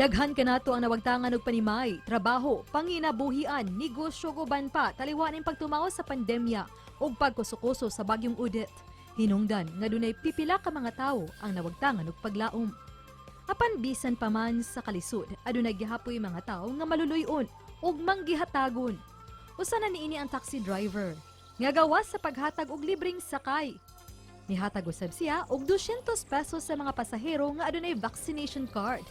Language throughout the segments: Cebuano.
Daghan kanato ang nawagtangan og panimay, trabaho, panginabuhian, negosyo ug uban pa taliwa ning pagtumaos sa pandemya ug pagkusukuso sa bagyong Odette. Hinungdan nga dunay pipila ka mga tawo ang nawagtangan og paglaom. Apan bisan pa man sa kalisod, adunay gihapoy mga tawo nga maluluy-on ug manggihatagon. Usa na niini ang taxi driver nga gawas sa paghatag og libreng sakay, nihatag usab siya og 200 pesos sa mga pasahero nga adunay vaccination card.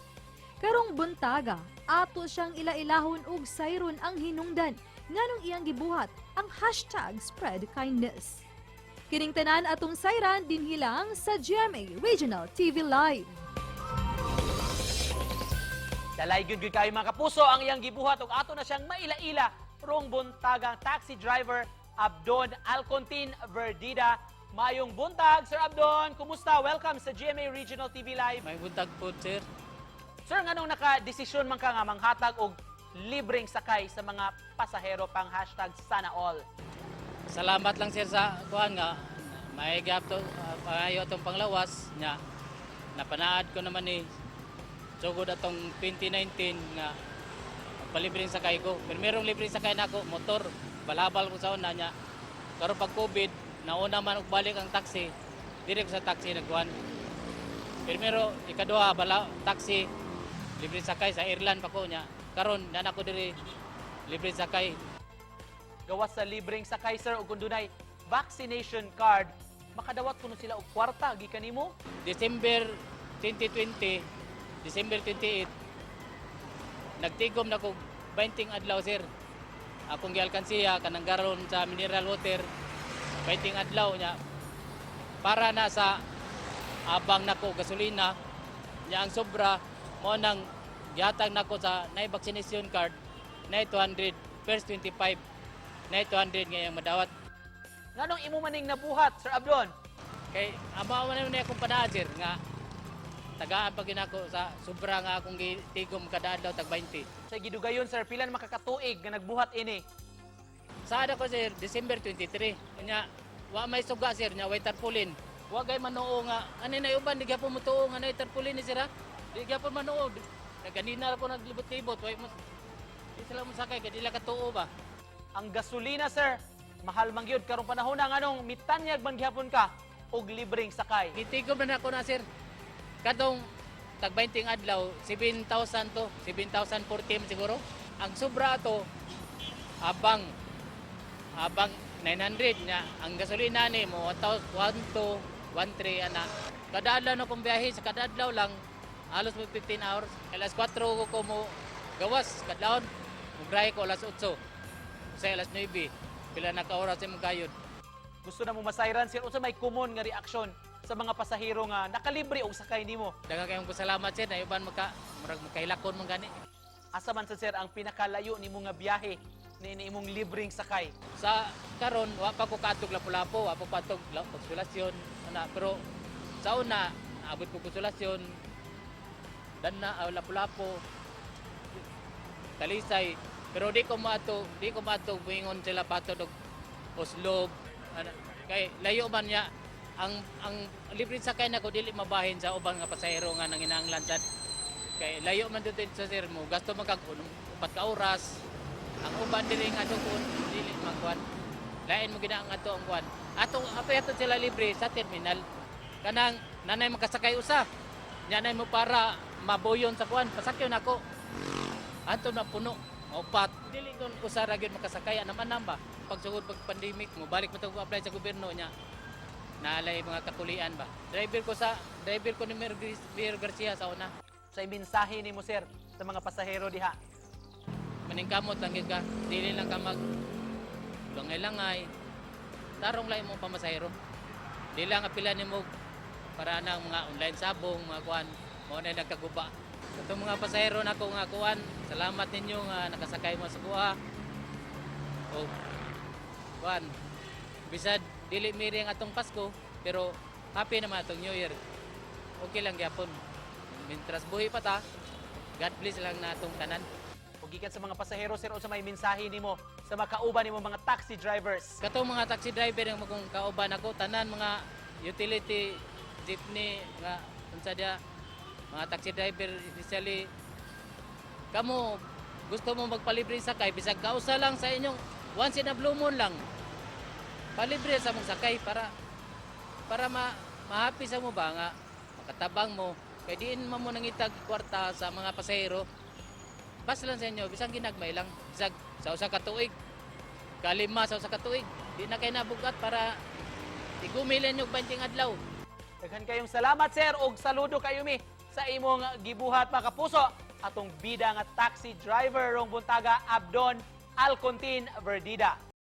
Karong buntaga, ato siyang ila-ilahon ug sayron ang hinungdan nganong iyang gibuhat ang #SpreadKindness. Kining tanan atong sayran dinhi lang sa GMA Regional TV Live. Dalay gyud gyud kayo, mga kapuso, ang iyang gibuhat ug ato na siyang maila-ila rong buntagang taxi driver Abdon Alcontin Verdida. Mayong buntag, Sir Abdon. Kumusta? Welcome sa GMA Regional TV Live. May buntag po, sir. Sir, nganong naka-desisyon man ka nga manghatag og libreng sakay sa mga pasahero pang #SanaAll? Salamat lang, sir, sa kuan nga may gap to pangayo atong panglawas nya. Napanaad ko naman ni sugod atong 2019 nga palibreng sakay ko. Pero merong libreng sakay nako motor, balabal ko sa una nya. Karon pag COVID, nauna man og balik ang taxi. Diri ko sa taxi nagkuan. Primero, ikaduha bala taxi libre sakay sa Ireland pa ko nya. Karon na ko diri libre sakay. Gawas sa libreng sakay, sir, ug kung dunay vaccination card, makadawat kuno sila og kwarta gikan nimo? December 2020, December 28, nagtigom na ko 20 adlaw, sir. Akong gialkansiya kanang garon sa mineral water, 20 adlaw nya. Para na sa abang nako gasolina, nya ang sobra mo nang gihatag nako sa nay vaccination card na 200, first 25 na 200 ngayong madawat. Nganong imo maning nabuhat, Sir Abdon? Kay amo man ni akong panaad, sir, nga tagaan pa ginako sa sobra nga akong gitigom kada adlaw tag 20. Sa gidugayon, sir, pila na makakatuig nga nagbuhat ini? Saad ako, sir, December 23. Nya wa may suga, sir, nya way tarpaulin. Wa gay manuo nga ani na uban di gyapon motuo nga nay tarpaulin ni sir ha. Di gyapon manuo. Naganina ra ko naglibot-libot, way mo di sila mo sakay kay dila katuo ba. Ang gasolina, sir, mahal man gyud karong panahon na. Nganong mitanyag man gihapon ka og libreng sakay? Gitigom na nako na, sir. Katong tag 20 adlaw, 7,000 to, 7,040 siguro. Ang sobra ato abang abang 900 nya ang gasolina ni mo 1,000 12 13 ana. Kada adlaw na kong biyahe, sa kada adlaw lang halos mo 15 hours. Alas 4 ko mo gawas kadlawon, mo ko alas 8 sa alas 9, pila na ka oras imong kayod. Gusto na mo masayran, sir, unsa may common nga reaksyon sa mga pasahero nga nakalibre og sakay nimo? Daghang kayong pasalamat, sir, na uban maka murag makailakon man gani. Asa man sa, sir, ang pinakalayo nimo nga biyahe ni imong libreng sakay? Sa karon wa pa ko kaadtog Lapu-Lapu, wa pa ko kaadtog Konsolasyon ana, pero sa una naabot ko Konsolasyon, Danna, Lapu-Lapu, Talisay, pero di ko maato moingon sila patod og Oslob ana, kay layo man niya. Ang libreng sakay nako dili mabahin sa ubang nga pasahero nga nanginahanglan sad kay layo man dito sa sir mo gasto man kag 4 ka oras. Ang uban diri nga kun dili magkuan, lain mo gina ang ato ang kuan ato ato ato sila libre sa terminal, kanang nanay makasakay usa nya nay mo para maboyon sa kuan pasakyon nako ato na puno upat, dili kon usa ra gyud makasakay naman ba. Pagsugod pag pandemic mo balik mo apply sa gobyerno nya naalay mga kakulian ba. Driver ko ni Mayor Garcia sa una. Sa mensahe nimo, sir, sa mga pasahero diha? Maningkamot lang gyud ka, dili lang ka mag langay-langay, tarong lang imong pamasahero, di lang apila nimo para na mga online sabong mga kuan mao na nagkaguba. Katong mga pasahero nako nga kuan, salamat ninyo nga nakasakay mo sa kuha o kuan. Bisad dili miri ang atong Pasko, pero happy naman atong New Year. Okay lang gyapon mientras buhi pa ta. God bless lang na atong tanan. Ug gikan sa mga pasahero, sir, unsa may mensahe nimo sa makauban nimo mga taxi drivers? Katong mga taxi driver ang magong kauban ako, tanan mga utility, jeepney, mga unsa dia, mga taxi driver especially. Kamo gusto mo magpalibre sakay, bisag kausa lang sa inyong once in a blue moon lang. Palibre sa mong sakay para para ma mahappy sa mo ba nga makatabang mo kay diin man mo nangitag kwarta sa mga pasahero. Bas lang sa inyo, bisag ginagmay lang, bisag sa usa ka tuig, kalima sa usa ka tuig, di na kay nabugat para igumilin yung 20 adlaw. Daghan kayong salamat, sir, og saludo kayo mi sa imong gibuhat, mga kapuso. Atong bida nga taxi driver rong buntaga, Abdon Alcontin Verdida.